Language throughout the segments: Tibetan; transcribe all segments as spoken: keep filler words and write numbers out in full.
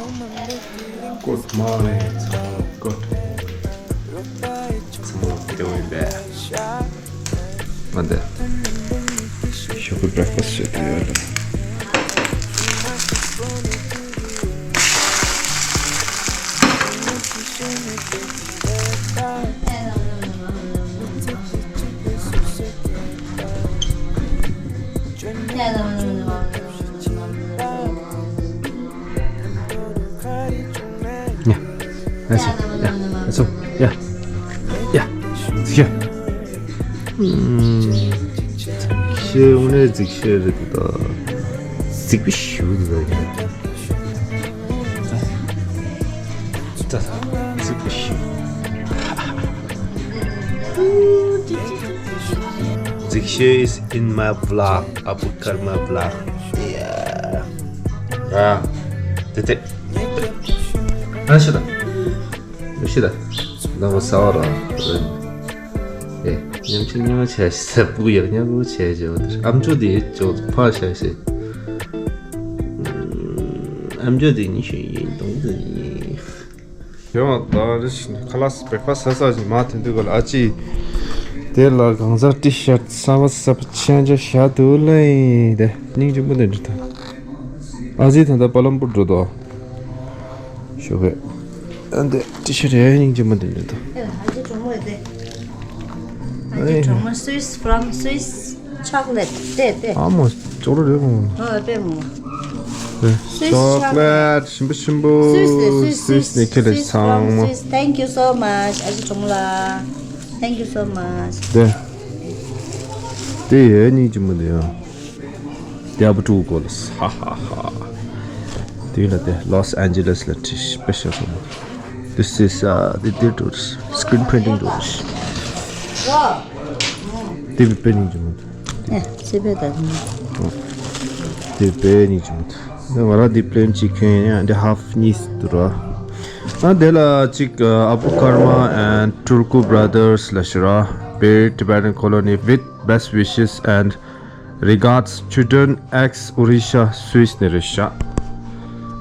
Good morning. ཚང་མ་good. ཚང་མ་སྐྱིད་པོ་ཡིན་པས། ང་འདི་ཞོགས་པའི་breakfast བྱེད་དུ་ཡོད་ལ། ཡ། ཨ་ཙི། ཡ། ཨ་ཙི། ཡ། ཡ། ཟིག་ཤ། ཨུམ། ཟིག་ཤ་དངོས་གནས་ཟིག་ཤ་རེད་འདུག་ད། ཟིག་པོ་ཞེ་པོ་འདུག་ད་ཡ། ད་ད་ཟིག་པོ་ཞེ་པོ། Zikshe is in my vlog, Abu Karma vlog. Yeah. ཡ། དེ་དེ། ཨ་ཤི་ད། ཤི་ད། ད་བ་ས་བ་ར། ཨེ། མཉམ་ཆིང་མཉམ་ཆ་ཤི་ད། སྤུ་གུ་ཡག་མཉམ་པོ་ཆ་ཤི་བ་དེ། ཨམ་ཅོག་དེ་ཅོག་ཕ་ཤ་ཤི། ཨམ་ཅོག་དེ་ཉི་ཤུ་ཡིན་དང་དེ་ནི། ཡང་ད་རེས་ཁ་ལག་breakfast་ཟ་ས་ཞིག་མ་ཐོན་དུས་ག་ལ། ཨ་ཅི། དེ་ལ་གང་ཟག་ཏི་ཤར་ཊི་གསར་པ་གསར་པ་ཆེན་ཆ་བཞག་འདུག་ལེ། དེ་སྙིང་རྗེ་མོ་དེ་འདྲ་ད། ཨ་ཟི་ད་ལྟ་པ་ལམ་པུར་འགྲོ་དོ། ཞོགས་པའི། ཨ་འདི་ཏི་ཤར་ཊི་ཡ་སྙིང་རྗེ་མོ་དེ་འདྲ་ད། ཨ་ཅི་གྲོགས་མོ་དེ། ཨ་ཅི་གྲོགས་མོ་Swiss, from Swiss. Chocolate དེ་དེ། ཨ་མོ་ཅོག་རོ་རེད་མོ། ཨ་དཔེ་མོ། Swiss chocolate ཞིམ་པོ་ཞིམ་པོ། Swiss ནས་Swiss Swiss ནས་ཁྱེད་ལ་Swiss from ཚང་མ། Swiss. Thank you so much. ཨ་ཅི་གྲོགས་མོ་ལགས། Thank you so much. དེ། དེ་ཡའི་སྙིང་རྗེ་མོ་དེ་ཡང་། དེ་ཨ་བུ་ཕྲུག་གོ་ལ་ཧ་ཧ་ཧ། དེ་ལ་དེ་Los Angeles ལ་ཁྲིད་special from. This is uh, the digital screen printing tools. དེ་བི་པེ་ནིང་ཅི་མོ། ཨེ་ཚེ་བེ་ད་ནི། དེ་བི་པེ་ནིང་ཅི་མོ། ང་རང་དེ་plane གཅིག་གྱོན་ཡ་འདི་half གཉིས་འདུག་ར། ཨ་དེ་ལ་གཅིག Abu Karma and Turku Brothers ལ་ཞུ་ར། Bear Tibetan Colony with best wishes and regards, children, ex Orisha, Swiss ནས་རེད་ཤག་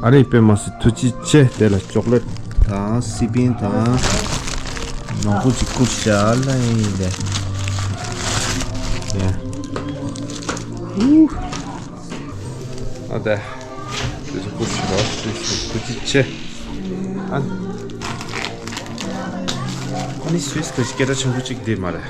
ཨ་རེ་དཔེ་མ་སྲིད་ཐུགས་རྗེ་ཆེ། དེ་ལ་ཅོག་ལེཊ་དང་སི་པན་དང་མང་པོ་ཅིག་བསྐུར་ཤག་ལ་ཡིན་ལེ། ཡ། ཨུ། ཨ་ད། དེ་ཚོ་བསྐུར་ཤག་ལ་ཐུགས་རྗེ་ཆེ། ཨ་ནི་སུད་སི་དེ་སྐད་གྲགས་ཆེན་པོ་གཅིག་དེ་མ་རེད།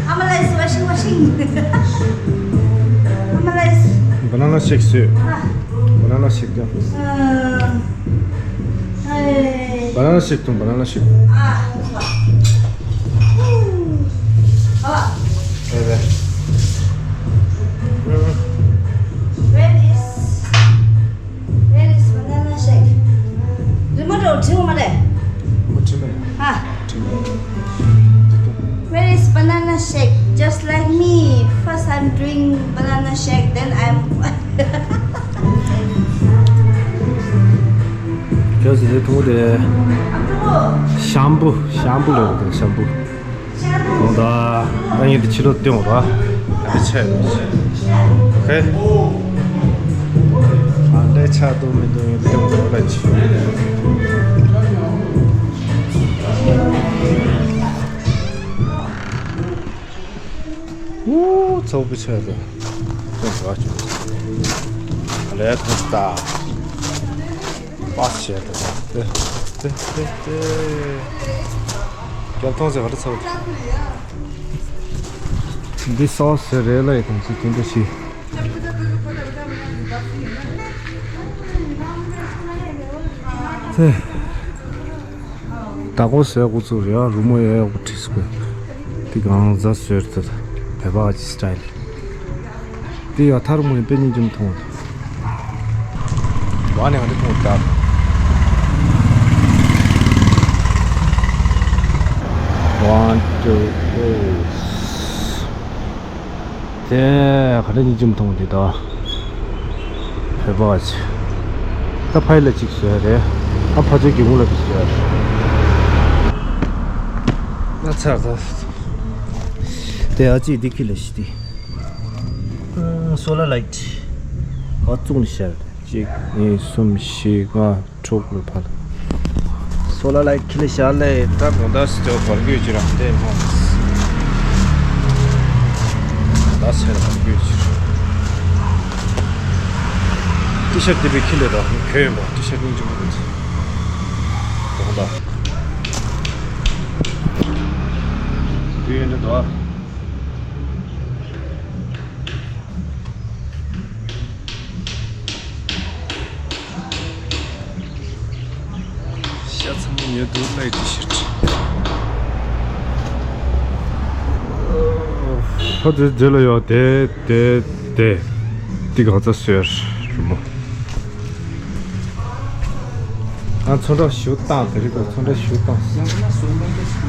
Amala is washing, washing. Amala is banana shake. Ah. Banana shake. Uh, hey. Banana shake. Banana shake. Ah. Where is, where is banana shake? Remote ཁྲིད་མ་རེད། Remote ཁྲིད་མ་རེད། ཨ། ཁྲིད་མ་རེད། Where is banana shake? Just like me. First I'm doing banana shake, then I'm ཁྱོད་ཟེར་དེ་ཐུང་དེ། ཤམ་བུ། ཤམ་བུ་ལབ་དེ་ཤམ་བུ། ད་ལྟ་ངས་འདི་ཕྱི་ལོགས་སྟོན་འོང་ར། འདི་ཆད། ཨོ་ཁེ། ཨ་འདྲའི་ཆགས་འདུག་མི་འདུག་ངས་སྟོན་འོང་ལ་ཆི། ཨུ་ཚོགས་པའི་ཆ་དང་། སྟོན་འོང་ར་ཆུ། ཨ་ལས་ཁོ་ད། པ་སེ་བྱས་ཏེ་ཏེ་ཏེ་ཏེ་ཏེ། རྒྱབ་ཐོང་ཟེར་བ་ལ་ཚ་བ། འདི་སོ་སི་རེད་ལ་ཡི་དང་ཚིག་དེ་འདྲ་ཞིག་ཏེ། ད་ཀོ་ཟེར་ཀོ་ཚུར་ཡ་རུ་མོ་ཡ་ཡག་པོ་བྲིས་སོ། དེ་གང་ཟ་ཟེར་ཏེ་བེ་བ་ཅི་སི་ཊའི་ལི། དེ་ཡ་ཐར་མོ་ཡིན་པས་སྙིང་རྗེ་མཐོང་། བ་ནས་ང་འདི་མཐོང་ད། One, དེ་ག་འདྲ་སྙིང་རྗེ་མཐོང་འདི་ད། བོད་པ་ཅིག་ད་ཕ་ཡུལ་ལ་གཅིག་བཟོས་ཡ་རེད། ད་ཕ་ཚོའི་སྒེའུ་ཁུང་ལ་གཅིག་བཟོས་ཡ་རེད། ང་ཚར་ད། དེ་ཨ་ཅེ་འདི་ཁྱི་ལ་ཤི་དེ། སོ་ལ་ལའིཊ། ག་བཙུགས་ནས་བཞག་གཅིག་གཉིས་གསུམ་བཞི་ལྔ་དྲུག་ལ་ཕར། སོ་ལ་ལའིཊ་ཁྱི་ལ་བཞག་ལས་ད་དགོང་དག་སི་ཅོ་བར་དགོས་ཀྱི་རང་བལྟས་མོ། ད་སེར་བར་དགོས་ཀྱི་རང་། ཏི་ཤར་དེ་བའི་ཁྱི་ལ་རང་གོས་ཡིན་པ་ཏི་ཤར་སྙིང་རྗེ་མོ་རེད། དགོང་དག་དུས་ཡིན་འདྲ་འདུག་ཨ། ཤ་ཚ་མོ་ཉོས་འདུག་ལའི་ཊི་ཤར་ཊི། ཕ་དེ་རྗེས་ལ་ཡོད་དེ་དེ་དེ། འདི་གང་ཚ་སོས་རི་མོ། ང་ཚོན་ཁྲ་ཞུ་བཏང་། དེ་རིང་ཚོན་ཁྲ་ཞུ་བཏང་།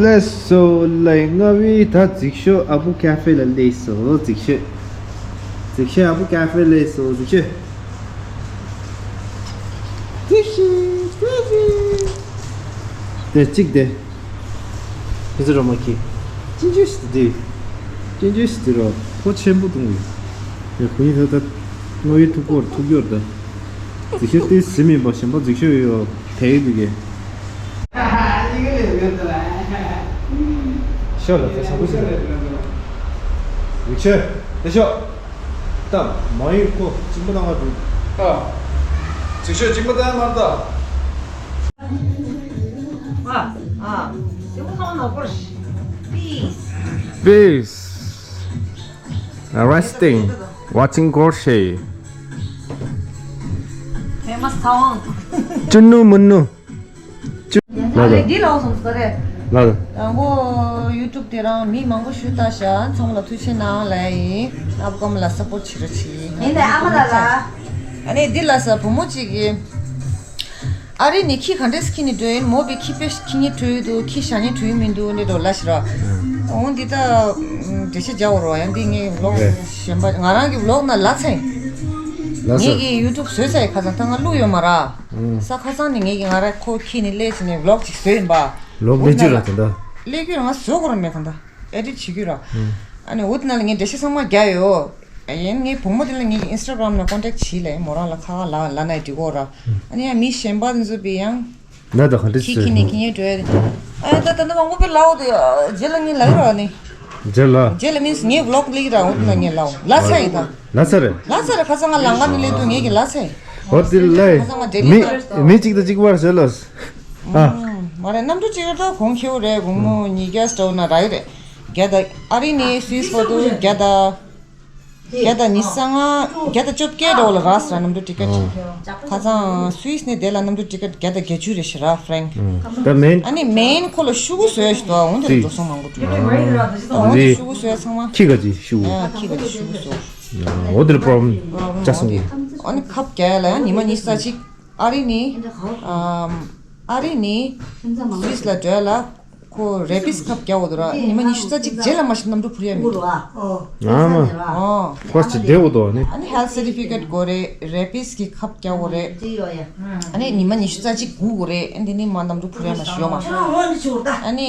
ལགས་སོ་ལགས། ང་བི་ད་གཟིགས་ཤོག་ཨ་བུ་ཀ་ཧྥེ་ལ་སླེབས་སོང་། གཟིགས་ཤོག་གཟིགས་ཤོག་ཨ་བུ་ཀ་ཧྥེ་སླེབས་སོང་། གཟིགས་ཤོག་གཟིགས་ཤོག་གཟིགས་ཤོག་དེ་གཅིག་དེ། ཕི་ཚུ་རོ་མ་ཁི། ཅིན་ཅུ་ཞིག་དེ། ཅིན་ཅུ་ཞིག་དེ་རོ། ཕོ་ཆེན་པོ་གཏོང་གི། ཡ་ཁོ་ཡིན་ད་ད། ང་བི་ཐུག་གོར་ཐུག་ཡོར་ད། གཟིགས་ཤོག་དེ་ཟིན་མིན་པ་གཞན་པ་གཟིགས་ཤོག་ཡོད་ཡོད་དེ་ཡི་འདུག་གི། ཤོག་ལ་ད་ཞག་པོ་ཞིག་ལ། ཡུག་ཆེ་དེ་ཤོག་ད་མ་ཡུག་ཁོ་གཅིན་པ་བཏང་བ་འདུག་ད་གཟིགས་ཤོག་གཅིན་པ་བཏང་མ་ད། ཨ་ཨ་གཅིན་པ་བཏང་ན་ཁོ་ཤི། Peace. Resting. Watching Gorshe. Famous Tawang. ཅུ་ནུ་མུ་ནུ། ཅུ། ལ་ལ། ཨ་ལེ་འདི་ལ་སོང་ས་རེད། ལ་ལ། དང་པོ་ཡུ་ཊུབ་དེ་རང་མི་མང་པོ་ཞུ་ལྟ་ཤག་ཚང་མ་ལ་ཐུགས་རྗེ་གནང་ལ་ཡིན། ཨ་བུ་ཀ་མ་ལ་སཔོར་བྱེད་རོགས་བྱེད། ཡིན་ནའི་ཨ་མ་ལ་ལ། ཨ་ནི་འདི་ལ་ས་བུ་མོ་གཅིག་གིས། ཨ་རི་ནས་ཁྱི་ག་འདྲས་ཁྱི་ནས་འགྲོ་ཡིན་མོ་བི་ཁྱི་པེ་ཁྱི་ཉིད་བྲོས་འདུག་ཁྱི་ཞ་ཉིད་བྲོས་མི་འདུག་འདི་འགྲོ་ལ་ཤི་ར། འོང་འདི་ད་འགྲེལ་བཤད་རྒྱག་འོ་རོ་ཡང་འདི་ངའི་ཝི་ལོག་གཞན་པ་ང་རང་གི་ཝི་ལོག་ན་ལ་ཚེ། ལ་ངེད་ཚེ། ཀྱི་ཡུ་ཊུབ་བཟོས་ཚེ་ཁ་སང་ད་ང་བླུག་ཡོད་མ་ར། ས་ཁ་སང་ནས་ངེད་ཀྱི་ང་ར་ཁོ་ཁྱི་ནས་སླེབས་ནས་ཝི་ལོག་ཅིག་བཟོས་ཡིན་པ། ལོག་ལས་རྒྱུ་ར་དེ་འདྲ། ལས་རྒྱུ་ར་ང་བཟོ་དགོས་ར་མེད་ད་ད། ཨེ་ཌིཊ་བྱེད་རྒྱུ་ར། ཨ་ནི་འུ་ཐི་ན་ལ་ངས་འགྲེལ་བཤད་ཚང་མ་རྒྱག་ཡོད། ཡིན་ངའི་བུ་མོ་དེ་ལ་ངས་ཀྱི་ཨིན་སི་ཊ་གྷ་རམ་ནང་ཀོན་ཊེག་བྱེད་ལ་ཡིན་མོ་རང་ལ་ཁ་ཁ་ལ་ལ་ན་ཡི་འགྲིག་གོ་ར། ཨ་ནི་ཡང་མི་གཞན་པ་དེ་ཚོ་པི་ཡང་། ན་ད་ག་འདྲ་ཁྱི་ཁྱི་ནས་ཁྱི་ཉལ་འགྲོ་ཡ་དེ། ཨ་ད་ད་ནི་མང་པོ་པི་ལའོ་དེ་རྗེས་ལ་ངས་ལ་ཡོད་ར་ནི། རྗེས་ལ། རྗེས་ལ་མིན་ངས་ཝི་ལོག་ལེགས་ར་འོ་དེ་ན་ངས་ལའོ་ལ་ཚ་ཡི་ད། ལ་ཚ་རེད། ལ་ཚ་རེད་ཁ་སང་ང་ལང་ཀ་ནི་ལེགས་དུ་ངས་ཀྱི་ལ་ཚ་ཡི། འོ་དེ་ལ་ཡི། ཁ་སང་ང་ཌེ་ལི་མི་ད། མི་གཅིག་དང་གཅིག་བར་ཟེར་ལ། ཨ། མ་རེད་གནམ་གྲུ་གཅིག་ར་གོང་ཁེའུ་རེད་དགོང་མོ་ཉིས་བརྒྱ་སྟོང་ན་ར་ཡི་རེད། བརྒྱ་དང་ཨ་རི་ནས་སུད་སི་བར་དུ་བརྒྱ་དང་། བརྒྱ་དང་ཉི་ཤུ་རྩ་ལྔ་བརྒྱ་དང་བཅོ་བརྒྱད་འདྲ་བོ་ལ་རག་སོང་ར་གནམ་གྲུ་ཊི་ཀེ་ཊི། ཁ་སང་སུད་སི་ནས་དེ་ལ་གནམ་གྲུ་ཊི་ཀེ་ཊི་བརྒྱ་དང་བརྒྱད་ཅུ་རེད་ཤག་ར་ཧྥ་རན་ཀི། ད་མེན། ཨ་ནི་མེན་ཁོ་ལ་ཤུ་གུ་བཟོས་ཤག་ཏོ་འོན་ཏེ་ལ་འགྲོ་སོང་མང་པོ་འགྲོ། འོན་ཏེ་ཤུ་གུ་བཟོས་ཚང་མ། ཁྱི་ག་ཅི་ཤུ་གུ། ཨ་ཁྱི་ག་ཅི་ཤུ་གུ་བཟོས། འོ་དེ་ལ་པྲོབ་ལེམ་ཆགས་སོང་གི། ཨ་ནི་ཁབ་རྒྱག་ཡ་ལ་ཡང་ཉི་མ་ཉི་ཤུ་རྩ་གཅིག་ཨ་རི་ནི། ཨ་རི་ནི། སུད་སི་ལ་འགྲོ་ཡ་ལ། ཁོ་རེ་པིས་ཁབ་རྒྱག་འོ་དོ་ར། ཉི་མ་ཉི་ཤུ་རྩ་གཅིག་རྗེས་ལ་མ་ཤི་གནམ་གྲུ་འཕུར་ཡ་མི་འདུག་ཨ་མ། ཨོ། ཁོ་ཅི་བདེ་འོ་དོ་ནི། ཨ་ནི་ཧེལ་སེ་ཊི་ཕི་ཀེཊ་དགོས་རེད། རེ་པིས་ཀྱི་ཁབ་རྒྱག་འོ་རེད། ཨ་ནི་ཉི་མ་ཉི་ཤུ་རྩ་གཅིག་སྒུག་དགོས་རེད། ཨ་འདི་ནི་མ་གནམ་གྲུ་འཕུར་ཡ་མ་ཤི་ཡོད་མ། ཨ་ནི་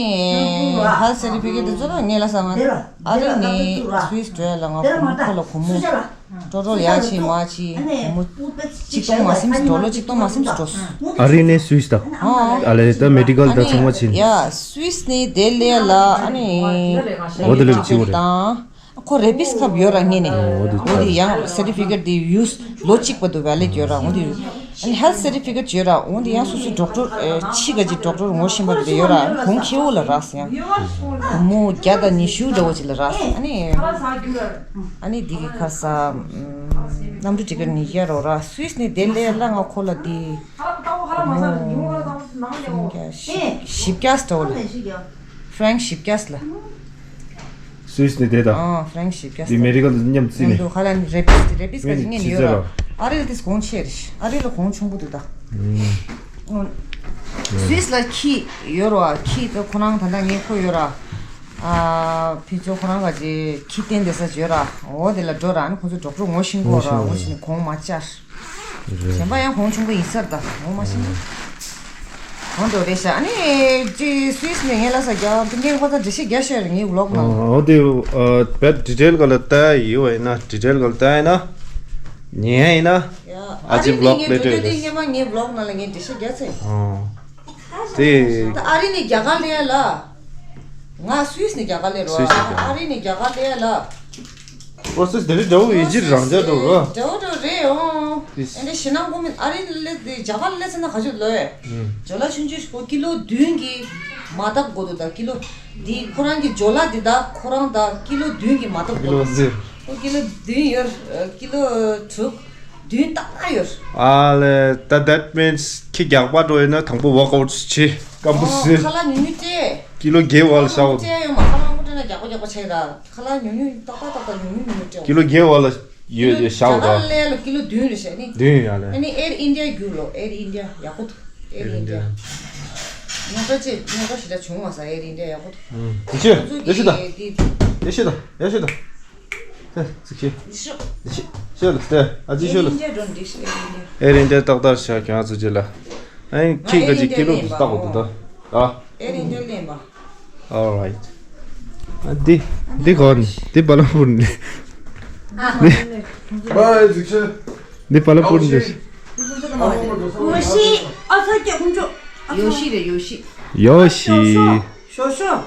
ཧེལ་སེ་ཊི་ཕི་ཀེཊ་དེ་ཚོ་ལ་ངས་ལ་ས་ང་ཨ་རི་ནི་སུད་སི་འགྲོ་ཡ་ལ་ང་ཁོ་ལ་སྒོར་མོ། ཀྲོ་ཀྲོ་ཡ་ཆི་མ་ཆི་མོ་གཅིག་སྟོང་མ་སེམས་སི་ཌོ་ལར་གཅིག་སྟོང་མ་སེམས་སི་འགྲོ་སོང་། ཨ་རི་ནས་སུད་སི་དང་། ཨ་ལས་ད་མེ་ཌི་ཀལ་དང་ཚང་མ་ཕྱིན། ཡ་སུད་སི་ནས་དེ་ལས་ལ་ཨ་ནི་འོ་དེ་ལས་ཕྱི་བོ་རེད། ཁོ་རེ་པིས་ཁབ་ཡོད་ར་ངེས་ནས། འོ་དེ་ཡང་སེ་ཊི་ཕི་ཀེཊ་དེ་ཡུས་ལོ་གཅིག་བར་དུ་ཝེ་ལིཌ་ཡོད་ར། འོ་དེ་ཨ་ནི་ཧེལ་སེ་ཊི་ཕི་ཀེཊ་ཡོད་ར། འོ་དེ་ཡང་སོ་སོའི་ཌོག་ཊར་ཕྱི་ག་ཅིག་ཌོག་ཊར་ངོ་ཤེས་པ་དེ་ཡོད་ར། གོང་ཁེ་བོ་ལ་རག་སོང་ཡང་མོ་བརྒྱ་དང་ཉི་ཤུ་འདྲ་བོ་ཅིག་ལ་རག་སོང་། ཨ་ནི། ཨ་ནི་འདི་གི་ཁ་ས་གནམ་གྲུ་ཊི་ཀེཊ་ཉིས་བརྒྱ་རོ་ར། སུད་སི་ནས་དེ་ལས་ལ་ང་ཁོ་ལ་འདི་བཞི་བརྒྱ་སྟོ་ལ། ཧྥ་རན་ཀི་བཞི་བརྒྱ་ལ། སུད་སི་ནས་དེ་དང་། ཨ་ཧྥ་རན་ཀི་བཞི་བརྒྱ་སྟོ། འདི་མེ་ཌི་ཀལ་དང་མཉམ་བརྩིས་ནས། ཁ་ལ་ནི་རེ་པིས་རེ་པིས་ག་ཅིག་ངས་ཉོས་ཡོད་ར། ཨ་རི་ལ་དེ་གོང་ཆེ་རེད། ཨ་རི་ལ་གོང་ཆུང་པོ་འདུག་ད། སུད་སི་ལ་ཁྱི་ཡོད་ར། ཁྱི་ད་ཁོ་རང་ད་ལྟ་ངས་ཁོ་ཡོད་ར། ཨ་ཕི་ཚོ་ཁོ་རང་ག་ཅིག་ཁྱི་བསྟན་བསྡད་ས་ཅིག་ཡོད་ར། འོ་དེ་ལ་འགྲོ་ར། ཨ་ནི་ཁོ་ཚོ་ཌོག་ཊར་ངོ་ཤེས་གོ་ར། ངོ་ཤེས་ནས་གོང་མ་བཅར། གཞན་པ་ཡང་གོང་ཆུང་པོ་ཡིན་ས་རེད་ད། ངོ་མ་ཤེས་ན། གོང་དུ་རེད་ཤག་ཨ་ནི་ཅི་སུད་སི་ནས་ངས་ལ་ས་རྒྱ་དེ་ངས་ཁོ་ཚོ་འགྲེལ་བཤད་རྒྱ་ཤོད་རེད། ངའི་ཝི་ལོག་ནང་། འོ་དེ་བེད་ཌི་ཊེལ་ག་ལ་ལྟ་ཡི་བ་ཡིན་ན། ཌི་ཊེལ་ག་ལ་ལྟ་ཡིན་ན། ཉན་ཡིན་ན། ཨ་ཅི་ཝི་ལོག་ལས་སྤྲོད་རེད། ངས་ཝི་ལོག་ནང་ལ་ངས་འགྲེལ་བཤད་རྒྱ་ཚེ། དེ། ད་ཨ་རི་ནས་རྒྱ་གར་སླེབས་ཡ་ལ། ང་སུད་སི་ནས་རྒྱ་གར་སླེབས་རོ། སུད་སི་ནས་རྒྱ་གར། ཨ་རི་ནས་རྒྱ་གར་སླེབས་ཡ་ལ། པོ་རོ་སེ་སི་དེ་རིང་འདྲ་བོ་ཡིན་གཅིག་རང་རྒྱ་འགྲོ་རོ། འདྲ་བོ་འདྲ་བོ་རེད་འོང་། ཨེ་འདྲ་ཞེད་སྣང་སྐོང་མིན། ཨ་རི་སླེབས་ཏེ་རྒྱ་གར་སླེབས་ཚར་ན་ག་ཚོད་ལོས། ཇོ་ལ་ཆུང་ཆུང་ཞིག་པོ་ཀི་ལོ་བདུན་གྱི་མ་བཏབ་དགོས་འདུག་ད་ཀི་ལོ་འདི་ཁོ་རང་གི་ཇོ་ལ་འདི་ད་ཁོ་རང་ད་ཀི་ལོ་བདུན་གྱི་མ་བཏབ་དགོས་འདུག་ཀི་ལོ་བདུན། ཁོ་ཀི་ལོ་བདུན་ཡོད། ཀི་ལོ་དྲུག་བདུན་ཏག་ཏག་ཡོད། ཨ་ལེ་ད་that means ཁྱི་རྒྱག་པ་འགྲོ་ཡོད་ན་དང་པོ་ཝོག་ཨའུཊ་བྱེད། སྐམ་པོ་ཨོ་ཟེར། ཁ་ལག་ཉུང་ཉུང་སྤྲད། ཀི་ལོ་བརྒྱད་བར་ལ་བཞག་འོ། སྤྲད་ཡོད་མ། ཁ་ལག་མང་པོ་སྤྲད་ན་རྒྱག་པ་རྒྱག་པ་བྱས་ར། ཁ་ལག་ཉུང་ཉུང་ཏག་ཏག་ཏག་ཏག་ཉུང་ཉུང་ཉུང་ཉུང་སྤྲད་འོ། ཀི་ལོ་བརྒྱད་བར་ལ་ཡོད་ཡོད་བཞག་འོ་ད། ལ་ལ་ཀི་ལོ་བདུན་རེད་ཤག་ནི། བདུན་ཡ་ལེ། ཨ་ནི་ཨེར་ཨིན་ཌི་ཡ་རྒྱུགས་ལོ། ཨེར་ཨིན་ཌི་ཡ་ཡག་པོ་འདུག་ཨེར་ཨིན་ཌི་ཡ། རྙོག་དྲ་ཅི་རྙོག་དྲ་ཞེ་དྲག་བྱུང་མ་སོང་། ཨེར་ཨིན་ཌི་ཡ་ཡག་པོ་འདུག་ཨུམ། ཡེ་ཤེས། ཁོང་ཚོ་ཡེ་ཤེས་དང་། གི་ཡེ་ཤེས་དང་། ཡེ་ཤེས་དང་། ཨེ་ཙི་ཁྱི། ཤོ། ཤོ་ལ་ཏེ་ཨ་ཅི་ཤོ་ལ། ཨེར་ཨིན་ཌི་ཡ་འགྲོ་འདི་ཤི་ཨེར་ཨིན་ཌི་ཡ། ཨེར་ཨིན་ཌི་ཡ་ཏག་ཏག་ཤ་ཁྱང་ཚུ་ཅི་ལ། ཨེ་ཁྱི་ག་ཅི་ཀི་ལོ་ཏག་ཏག་ཏག་ཏག་ཨ། ཨེར་ཨིན་ཌི་ཡ་ལེན་པ། All right. ཨ་འདི་འདི་གོ་ནི་འདི་བ་ལ་པུར་ནི། Bye ཨེ་ཙི་ཁྱི། འདི་བ་ལ་པུར་ནི། ཡོ་ཤི། ཨ་ཚ་ཀྱ་ཀུན་ཅོ། ཡོ་ཤི་རེད་ཡོ་ཤི། ཡོ་ཤི། ཞོ་ཞོ།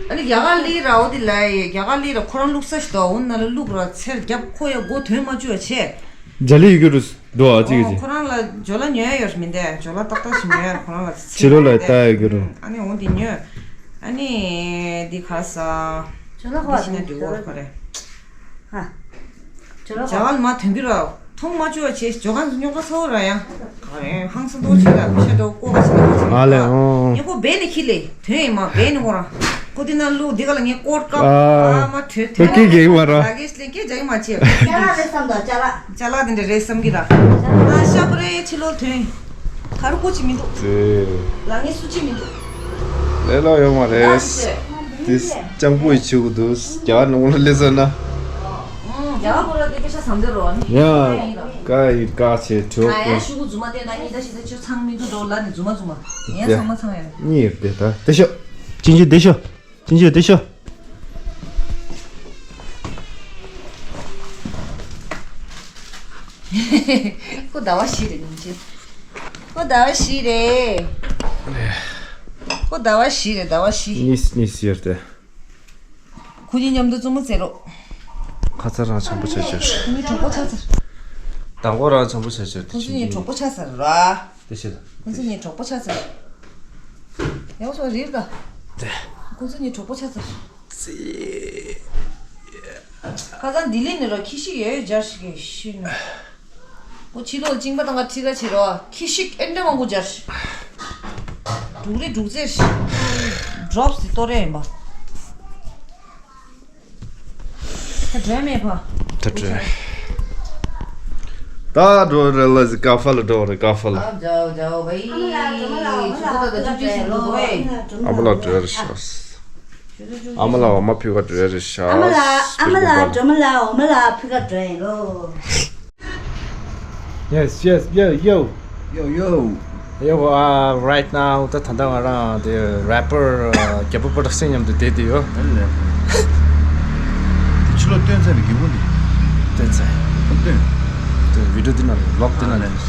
ཨ་ནི་རྒྱ་གར་ལི་ར་འོ་དེ་ལ་ཡི་རྒྱ་གར་ལི་ར་ཁོ་རང་བླུགས་ས་ཞིག་འདུག་འོ་ན་ལ་བླུགས་ར་ཚེར་རྒྱབ་ཁོ་ཡ་སྒོ་དོན་མ་བཅུག་ཡ་བྱས། རྒྱ་ལི་ཡི་གུ་རུ་འདུག་ཨ་ཅིག་ཨོ་ཅིག་ཁོ་རང་ལ་ཇོ་ལ་ཉོ་ཡ་ཡོད་མི་འདས། ཇོ་ལ་ཏག་ཏག་ཞིག་ཉོ་ཡ་ཁོ་རང་ལ་ཕྱི་ལོ་ལ་ལྟ་ཡ་གུ་རུ། ཨ་ནི་འོ་དེ་ཉོ། ཨ་ནི་འདི་ག་ས། ཇོ་ལ་འདི་ཤི་ན་འགྲིག་གོ་ཁོ་རེ། ཧ། ཇོ་ལ་ཇ་ག་ལ་མ་ཐོན་གི་ར། མཐོང་མ་བཅུག་པ་བྱས་ཇོ་གང་དུ་རྙོག་པ་ཚ་བོ་ར་ཡང་། ག་རེ་ཧང་སང་དོ་བྱེད་ལ་ཤ་འདྲ་བོ་ཀོ་ག་ཤ་འདྲ་བོ་བྱེད་ཨ་ལེ་ཨོ། ངས་ཁོ་བེ་ནི་ཁྱི་ལེ་དོན་ཡིན་མ་བེ་ནི་ཁོ་རང་། ཁོ་དེ་ན་ལུག་འདི་ག་ལ་ངས་ཀོ་ཀ་ཨ་ཨ་མ་ཐོས་ཐོས་ཁྱི་གེ་མ་ར། ད་གེ་སླེ་ཀེ་ཇ་གི་མ་བྱེད། ཅ་ལག་རེད་བསམ་དོ་ཅ་ལག་ཅ་ལག་དེ་འདྲ་རེད་བསམ་གི་ར། ཨ་ཤ་པོ་རེ་ཕྱི་ལོག་དོན། ག་རུ་ཀོ་ཅི་མི་འདུག་དེ། ལ་ངས་སུ་ཅི་མི་འདུག་ལས་ལ་ཡོང་མ་རེད། ད་ཅི་བྱེད། དེ་སྤྱང་པོ་ཡི་ཆེ་བོ་འདུག་རྒྱ་གར་ནང་ལ་སླེབས་ཟེར་ན། ཡ་ཁོ་ར་དེ་སྐད་ཆ་བཟང་དེ་རོ་ནི། ཡ། ཀ་ཡི་ཀ་ཆེ་གྲོགས་ང་ཡ་ཤུ་གུ་རྫུན་མ་བལྟས་ན་གཉིས་ད་ཞིག་ད་ཆུ་ཚང་མི་འདུག་འགྲོ་ལ་ནི་རྫུན་མ་རྫུན་མ། ངས་ཚང་མ་ཚང་ཡ། གཉིས་ཡོད་དེ་ད་དེ་ཤོ། ཅིན་ཅི་དེ་ཤོ། ཅིན་ཅི་དེ་ཤོ། ཁོ་ཟླ་བ་བཞི་རེད་ཉིན་ཅི། ཁོ་ཟླ་བ་བཞི་རེད། ཁོ་ཟླ་བ་བཞི་རེད་ཟླ་བ་བཞི། གཉིས་གཉིས་ཡོད་དེ། ཁོ་གཉིས་མཉམ་དུ་བཙུན་མོ་བཙལ་རོགས། ཁ་ཚ་རང་འཆམ་པོ་ཆགས་ཆགས། ཁོ་གཉིས་གྲོགས་པོ་ཆགས་ཚར། དང་པོ་རང་འཆམ་པོ་ཆགས་ཆགས། ཁོ་ཚོ་གཉིས་གྲོགས་པོ་ཆགས་ཚར་ར། དེ་བྱེད་དང་། ཁོ་ཚོ་གཉིས་གྲོགས་པོ་ཆགས་ཚར། ཡག་སོ་རིར་ད། དེ། ཁོ་ཚོ་གཉིས་གྲོགས་པོ་ཆགས་ཚར། ཙི། ཁ་སང་ལྡི་ལི་ནས་ར་ཁྱི་ཤིག་ཡོད་ཡོད་སྦྱར་ཞིག་གི་ཤི་ནས། ཁོ་ཕྱི་ལོགས་གཅིན་པ་དང་ག་ཁྲི་ར་བྱེད་རོགས། ཁྱི་ཤིག་ཨེ་འདྲ་མང་པོ་སྦྱར་ཞིག་འབྲུག་རི་འབྲུག་རྩེར་ཞིག་ཌོབ་སི་གཏོར་ཡ་ཡིན་པ། ད་བྲོས་མེད་པ། ད་བྲོས། ད་འགྲོ་རེད་ལ་ཟི་ཀ་ཧྥ་ལ་འགྲོ་རེད། ཀ་ཧྥ་ལ། ཨ་མ་ལགས་འགྲོ་མ་ལགས། ཨ་མ་ལགས་འགྲོ་མ་ལགས། ཨ་མ་ལགས་འགྲོ་རེད་ཤག་ཨ་མ་ལགས་འོ་མ་ཕུལ་ག་འགྲོ་རེད་ཤག་ཨ་མ་ལགས། ཨ་མ་ལགས་འགྲོ་མ་ལགས། འོ་མ་ལགས་ཕུལ་ག་འགྲོ་ཡིན་ལོ། Yes, yes, yo, yo. Yo, yo. Yo, uh, right now, ད་ད་ལྟ་ང་རང་དེ་rapper རྒྱལ་པོ་པོ་ཏྲ་སེ་མཉམ་དུ་བསྡད་དེ་ཡོད། ཨ་ལས། དེ་ཕྱི་ལོགས་སྟོན་ཚར་བའི་རྒྱུ་མཚན་དེ། སྟོན་ཚར། སྟོན། དེ་video འདི་ནང་vlog འདི་ནང་ལས།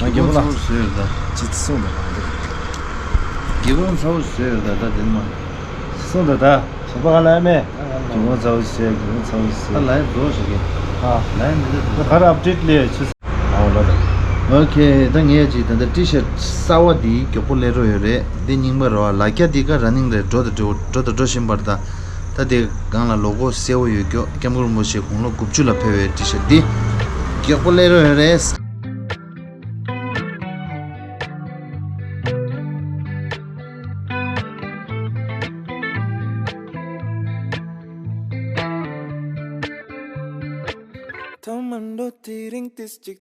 ང་རྒྱལ་པོ་ལ་ཚ་བོ་བཟོས་ཡོད་ད། ཅི་གསུངས་ད་ང་འདི། རྒྱལ་པོ་ཚ་བོ་བཟོས་ཡོད་ད། ད་དེ་ནི་མ། གསུངས་ད་ད། བྱས་པ་ག་ལ་ཡ་མེད། རྒྱལ་པོ་ཚ་བོ་བཟོས། རྒྱལ་པོ་ཚ་བོ་བཟོས། ད་ལའི་བཟོ་ཞིག་གི། ཨ། ལའི་མི་འདུག་ད་ག་རེ་update ལས་ཆུ། ཨོ་ལ་ད། ཨོ་ཁེ། ད་ངས་ཅིག་ད་ལྟ་T-shirt གསར་བ་འདི་མགྱོགས་པོ་སླེབས་རོགས་ཡོད་རེད། འདི་རྙིང་པ་རེད་བ། ལ་རྒྱ་འདི་ཀ་running རེད། འགྲོ་དང་འགྲོ་འགྲོ་དང་འགྲོ་བཞིན་པར་ད། ད་དེ་སྒང་ལ་ལོ་གོ་གསལ་བོ་ཡོད། མགྱོགས་སྐྱབས་མགོན་རིན་པོ་ཆེ་དགུང་ལོ་དགུ་བཅུ་ལ་ཕེབས་པའི་T-shirt འདི་མགྱོགས་པོ་སླེབས་རོགས་ཡོད་རེད། ཐོག་མར་འགྲོ་དེ་རིང་ཏིས་ཅིག